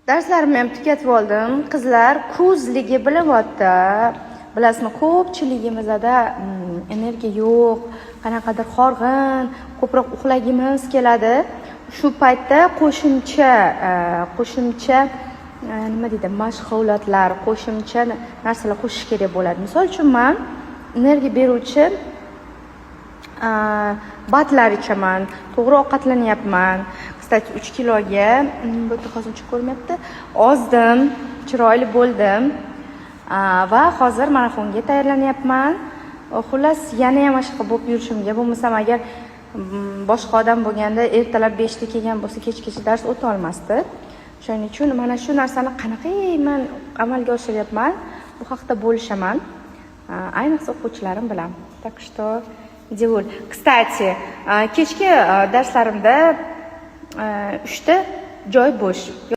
Darslarimni ham tugatib oldim. Qizlar, kuzligi bilyapti. Bilasizmi, ko'pchiligimizda energiya yo'q, qanaqadir horg'in, ko'proq uxlagimiz keladi. Shu paytda qo'shimcha nima deydi, mashg'ulotlar, qo'shimcha narsalar qo'shish kerak bo'ladi. Misol uchun, man energiya beruvchi БАД lar ichaman, to'g'ri ovqatlanyapman. Кстати, 3 kiloga, bu yerda hozir uncha ko'rinmayapti, ozdim, chiroyli bo'ldim va hozir marafonga tayyorlanyapman. Xullas, yana ham mana shunaqa bo'lib yurishimga, bo'lmasam agar boshqa odam bo'lganda, ertalab 5da kelgan bo'lsa, kechgacha dars o'ta olmasdi. Shuning uchun mana shu narsani qanaqa man amalga oshiryapman, bu haqda bo'lishaman, ayniqsa o'quvchilarim bilan. Так что Девуль. Кстати, kechki darslarimda uchta joy bo'sh.